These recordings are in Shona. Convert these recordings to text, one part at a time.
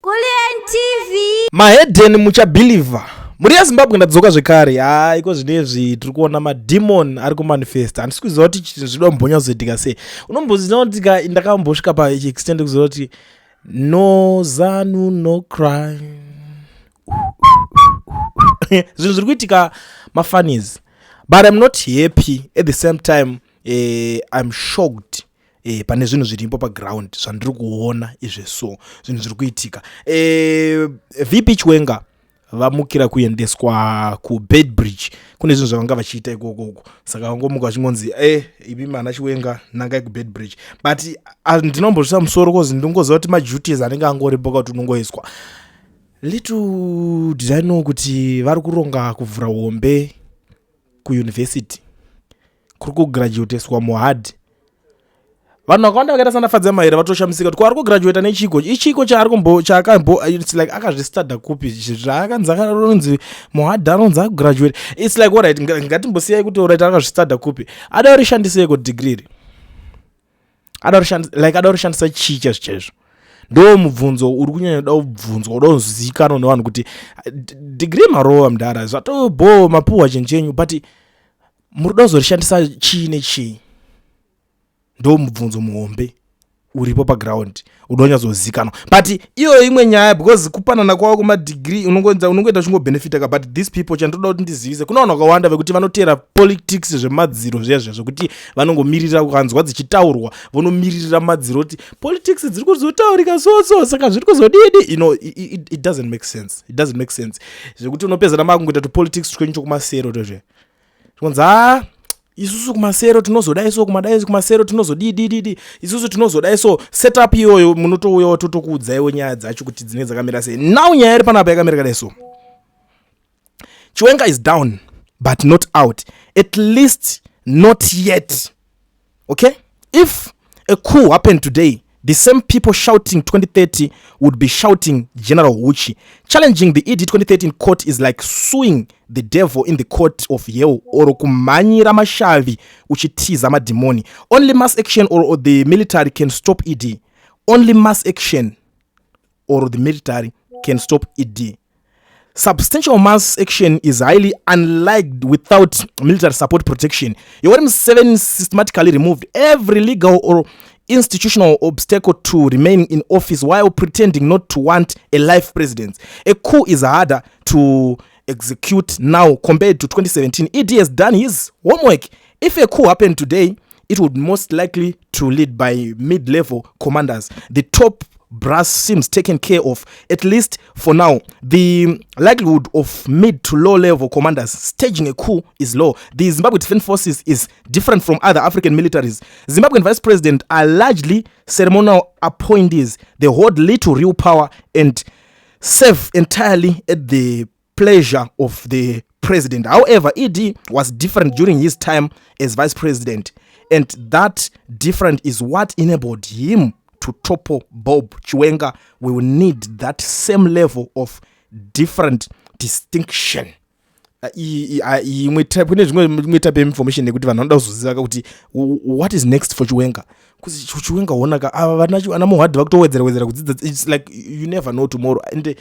Kulliant TV. Mahedheni muchabhilivha mhuri yeZimbabwe, ndadzoka zvekare. Ha, iko zvinezvi tiri kuona mademon ari kumanifesta. Handisi kuziva kuti zvidombonyatsoitika sei. Unomboziva kuti ka ndakambosvika paextent kuziva kuti no ZANU, no crime. Zvinhu zviri kuitika mafunnies, but I'm not happy. At the same time, I'm shocked pane zvinhu zviripo paground zvandiri kuona izveso, zvinhu zviri kuitika. VP Chiwenga vamukira kuendeswa kuBeitbridge. Kune zvinhu zvavanga vachiita ikokoko, saka vangomuka vachingonzi, "Imi mana Chiwenga, nangai kuBeitbridge." But ndinombozvisa musoro 'cause ndingoziva kuti maduties anenge angoripo kuti unongoiswa. Little did I know kuti vari kuronga kuvhura hombe kuuniversity kuri kugraduateswa Mohadi. Vanhu vakawanda vakaita sanaFadza Mahere vatoshamisika kuti kwaari kugraduata nechiko ichiko chaari chaakambo. It's like akazvistada kupi zvaakanzi akanzi Mohadi anonzi akugraduate? It's like, alright, ngatimbosiyai kuti alright, akazvistada kupi? Ada kurishandiseiko degree ri? Ada like ada kurishandisa chii chaizvo chaizvo? Ndo mubvunzo uri kunyanya kuda kubvunzwa, uda kuzivikanwa nevanhu kuti degree marova mudhara, zvatobho mapuhwa chinhu chenyu, but muri kuda kuzorishandisa chii nechii? Ndo mubvunzo muhombe uripo paground uda kunyatsozikanwa. But iyo imwe nyaya, because kupanana kwavo kumadegree unongoita uchingobhenefita ka. But these people, chandoda kuti ndizivise, kuna vanhu vakawanda vekuti vanoteera politics zvemadziro zviya zviya, zvokuti vanongomirira kukanzwa dzichitaurwa, vonomiririra madziro kuti politics dziri kuzotaurika so saka zviri kuzodidi. It doesn't make sense. It doesn't make sense zvekuti unopedzana makungoita tupolitics twenyu chokumasero tozve, zvikonzi, "Ha, isusu kumasero tinozodai so, kumadai kumasero tinozodidididi, isusu tinozodai so." Setup iyoyo munotouyawo totokuudzaiwo nyaya dzacho kuti dzinenge dzakamira sei. Now nyaya iri panapa yakamira kadai so: Chiwenga is down but not out, at least not yet, okay? If a coup happened today, the same people shouting 2030 would be shouting General Huchi. Challenging the ED 2013 court is like suing the devil in the court of hell or kumhanyira mashavi uchitiza madhimoni. Only mass action or the military can stop ED. Only mass action or the military can stop ED. Substantial mass action is highly unlikely without military support protection. Yoweri Museveni systematically removed every legal or institutional obstacle to remaining in office while pretending not to want a life president. A coup is harder to execute now compared to 2017. ED has done his homework. If a coup happened today, it would most likely to lead by mid-level commanders. The top brass seems taken care of, at least for now. The likelihood of mid to low level commanders staging a coup is low. The Zimbabwe Defense Forces is different from other African militaries. Zimbabwean vice president are largely ceremonial appointees. They hold little real power and serve entirely at the pleasure of the president. However, ED was different during his time as vice president, and that different is what enabled him to topple Bob. Chiwenga will need that same level of different distinction. Imwe type, kune zvimwe, imwe type yeinformation yekuti vanhu vanoda kuzoziva kuti what is next for Chiwenga, 'cause Chiwenga honaka ava vana Mohadi vakutowedzera wedzera kudzidza. It's like you never know tomorrow. And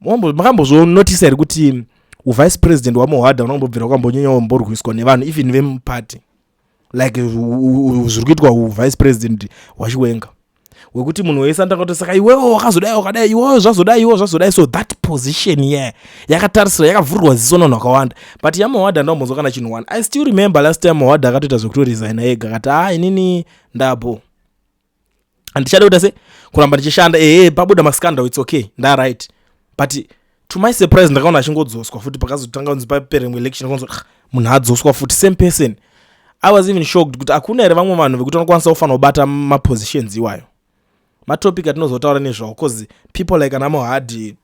makambozvonotisa here kuti uvice president waMohadi unongobvira wakambonyanya wamborwiswa nevanhu, even vemupati, like zviri kuitwa uvice president hwaChiwenga, wekuti munhu wese anotanga kuti, "Saka iwewe wakazodai, wakadai, iwewe zvazodai, iwewe zvazodai." So that position yeah yakatarisira, yakavhurirwa ziso navanhu vakawanda, but yaMohadi handambonzwa kana chinhu one. I still remember last time Mohadi akatoita zvekutoresigna ega, akati, "Ha, inini ndabo handichada kuita se kuramba ndichishanda. Ehe, pabuda mascandal, it's okay, ndaright." But to my surprise, ndakaona achingodzoswa futi. Pakazotanga kunzi papere rimwe election, kunzi, "Ah, munhu adzoswa futi," same person. I was even shocked kuti hakuna here vamwe vanhu vekuti vanokwanisa kufanira kubata mapositions iwayo. Matopic atinozotaura nezvawo, 'cause people like ana Mohadi,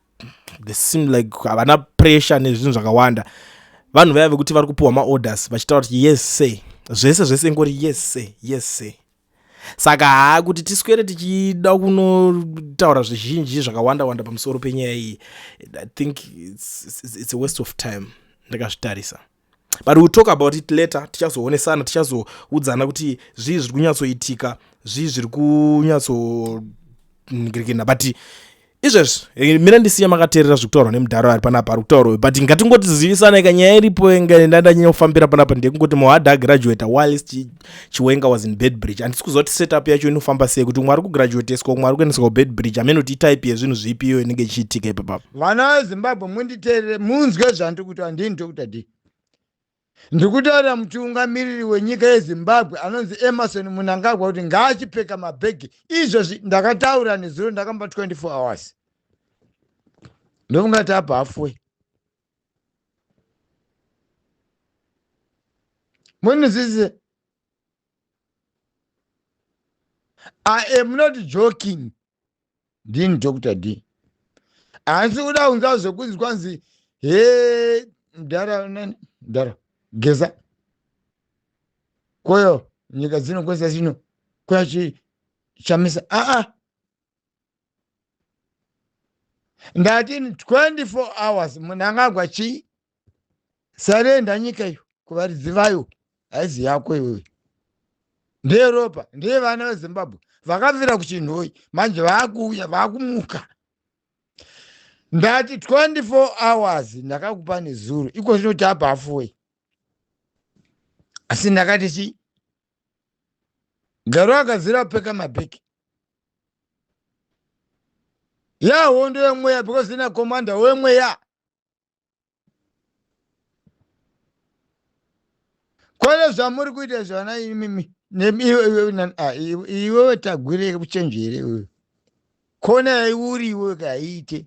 they seem like havana pressure nezvinhu zvakawanda. Vanhu vaya vekuti vari kupiwa maorders vachitaura kuti, "Yes sir," zvese zvese ingori, "Yes sir, yes sir." Saka haa, kuti tiswere tichida kunotaura zvizhinji zvakawanda wanda pamusoro penyaya iyi, I think it's a waste of time ndakazvitarisa. But we'll talk about it later. Tichazoonesana, tichazoudzana kuti zvii zviri kunyatsoitika, zvii zviri kunyatsoningirikina. But Izvezvi mina ndisiya makateerera zvekutaurwa nemudharo ari panapa ari kutaurwa, but ngatingotizivisana ka nyaya iripo inga ndandanyanya kufambira panapa ndekungoti Mohadi agraduata whilst Chiwenga was in Beitbridge. Handisi kuziva kuti setup yacho inofamba sei, kuti umwe ari kugraduateswa, umwe ari kuendeswa kuBeitbridge. Hameno kuti itype yezvinhu zvipi iyo inenge ichiitika ipapapo. Vana veZimbabwe, munditeerere, munzwe zvandiri kuti. Handini Dr D, ndiri kutaurira mutungamiriri wenyika yeZimbabwe anonzi Emmerson Mnangagwa kuti ngaachipfeka mabhegi izvozvi. Ndakataura nezuro, ndakamba 24 hours, ndofunga tapa halfway. Munizise, I am not joking. Ndini Dr D. Hansi kuda kunzwa zvekunzi kwanzi he mdhara nani, mdhara Geza koyo nyika dzinokwesa zvino kuyachichamisa. Aa, ndati 24 hours, Mnangagwa chii, surrender nyika iyo kuvaridzi vayo. Haizi yako iwewe, ndeyeropa, ndeyevana veZimbabwe vakafira kuChinhoi. Manje vaakuuya, vaakumuka. Ndati 24 hours ndakakupa nezuro, iko zvino tapa halfway, asi ndakati chi garo akazira peka mabheki yahondo yemweya, because ina commander wemweya. Kwete zvamuri kuita zvana imimi. Iwewe tagwirei kuchenjere iwewe, kona yaiuri iwewe kaiite,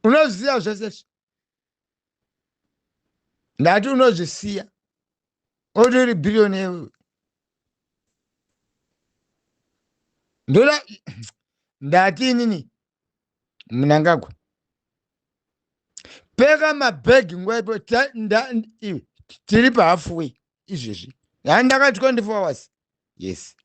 unoziva zvese izvi. Ndati unozvisiya otori bhiriyoni iwewe. Ndoda ndati inini, Mnangagwa, peka mabhegi nguva ipo. Iwe, tiri pahalfway izvezvi. Handakati 24 hours, yes.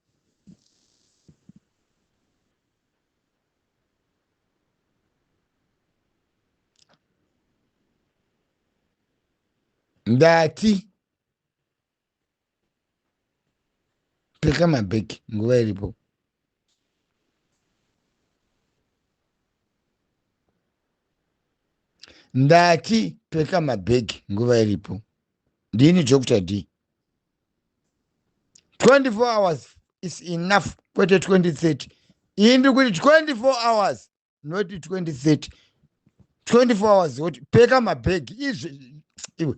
Ndati peka mabhegi nguva iripo. Ndati peka mabhegi nguva iripo. Ndini Dr D. 24 hours is enough, kwete 2030. Iyi ndiri kuti 24 hours, not 2030. 24 hours kuti peka mabhegi izvi. Iwe,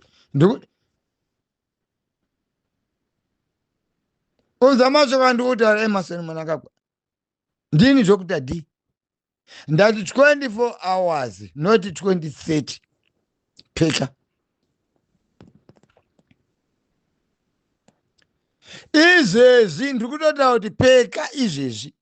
unza mashoko andikutaura. Emmerson Mnangagwa, ndini Dr D. Ndati 24 hours, not 2030. Peka izvezvi. Ndiri kutotaura kuti peka izvezvi.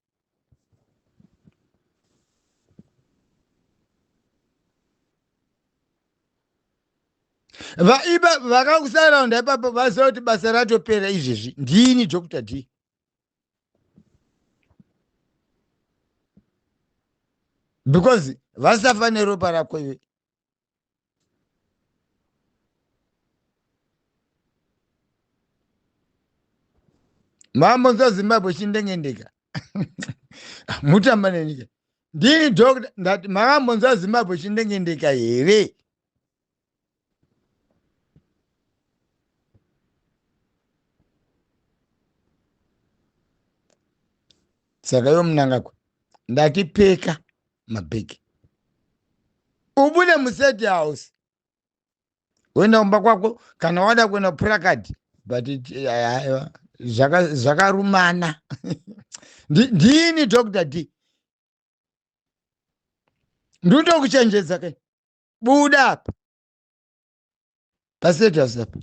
Vaiba vakakusaraunda ipapo vaziva kuti basa ratopera izvezvi. Ndini Dr D. Because vasafa neropa rako iwe. Mambonzwa Zimbabwe chindengendeka, mutamba nenyika. Ndini doctor. Ndati makambonzwa Zimbabwe chindengendeka here? Saka iwe Mnangagwa, ndati peka mabhegi, ubude muState House, woenda kumba kwako kana wada kuenda kuPurakadhi, but aiwa, zvakarumana. Ndini Dr D, ndinotokuchenjedza ke. Buda apa paState House apa.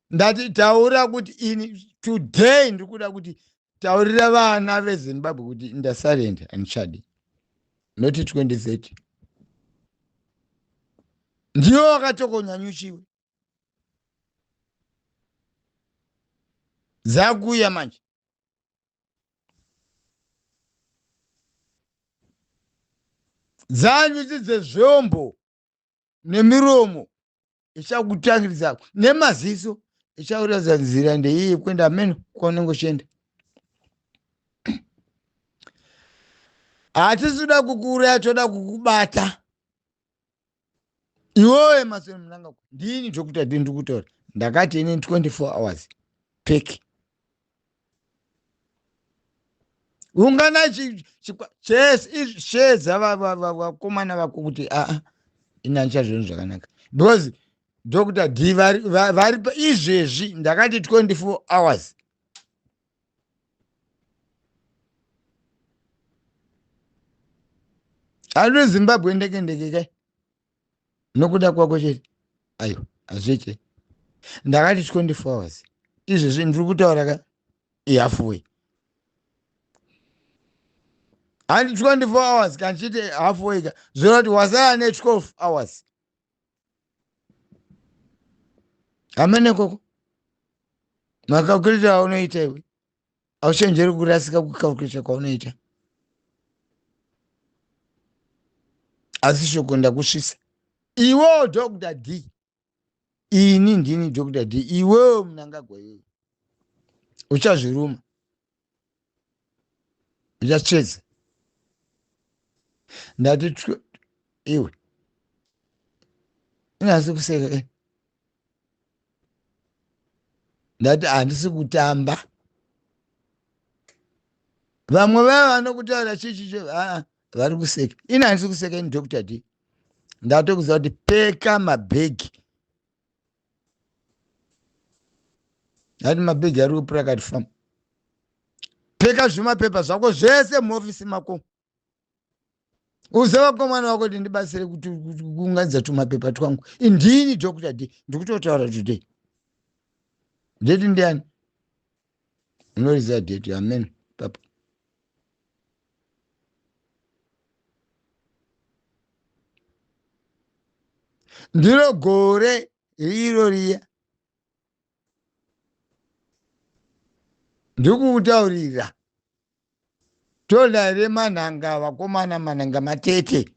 Ndati taura kuti ini today ndikuda kuti taurira vana veZimbabwe kuti ndasurrender, handichadi, not 2030. Ndiyo wakatokonyanyuchiwe dzakuya manje dzanyuchi dzezvombo nemiromo ichakutangiridza nemaziso, ichakuratidza nzira ndeiyi kuenda ameno kwaunenge uchienda. Hatisi kuda kukuuraya, toda kukubata iwewe Emerson Mnangagwa. Ndini Dr D ndiri kutaura. Ndakati ini 24 hours pack ungana chedza vakomana vako kuti aa ini handichazvioni zvakanaka, because Dr D vari izvezvi. Ndakati 24 hours. Ano Zimbabwe ndeke ndeke kai nokuda kwako chete. Aiwa, hazviite. Ndakati 24 hours. Izvezvi ndiri kutaura ka ihalfway, handi 24 hours. Kana chiti halfway ka, zvoreva kuti wasara ne12 hours. Hamene koko macalculator aunoita iwe, auchenjeri kurasika kucalculate kwaunoita. Asi shoko ndakusvisa iwewo Dr D. Ini ndini Dr D. Iwewo Mnangagwa, iwewe uchazviruma, uchatsvedza. Ndati iwe inasi kuseka eh. Ndati handisi kutamba. Vamwe vaya vanokutaura chichicho aa vari kuseka, ini handisi kuseka. Ini Dr D ndatokuziva kuti peka mabhegi. Ndati mabhegi ari kuPrakat Farm. Peka zvimapepa zvako zvese muofisi mako, uze vakomana vako kuti ndibatsire kuunganidza tumapepa twangu. Indini Dr D ndikutotaura today. Ndeti ndiani unoriziva date? Amen papa. Ndiro gore riro riya ndikutaurira. Toda remanhanga vakomana, manhanga matete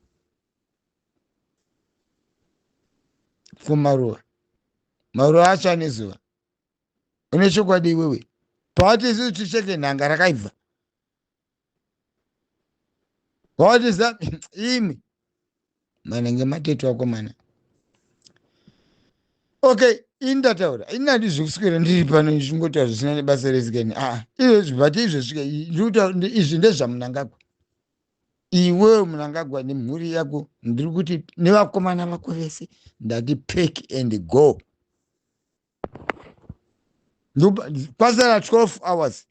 kumaruva, maruva atsva nezuva. Une chokwadi iwewe pawati isusu ticheke nhanga rakaibva? Wawati za imi manenge matete vakomana. Okay, ini ndataura. Ini handizvi kuswera ndiri pano ndichingotaura zvisina nebasa resikeni. Aa, izvezvi, but izvezvi izvi ndezvaMunangagwa. Iwewe Munangagwa nemhuri yako, ndiri kuti nevakomana vako vese, ndati pack and go. Kwasara 12 hours.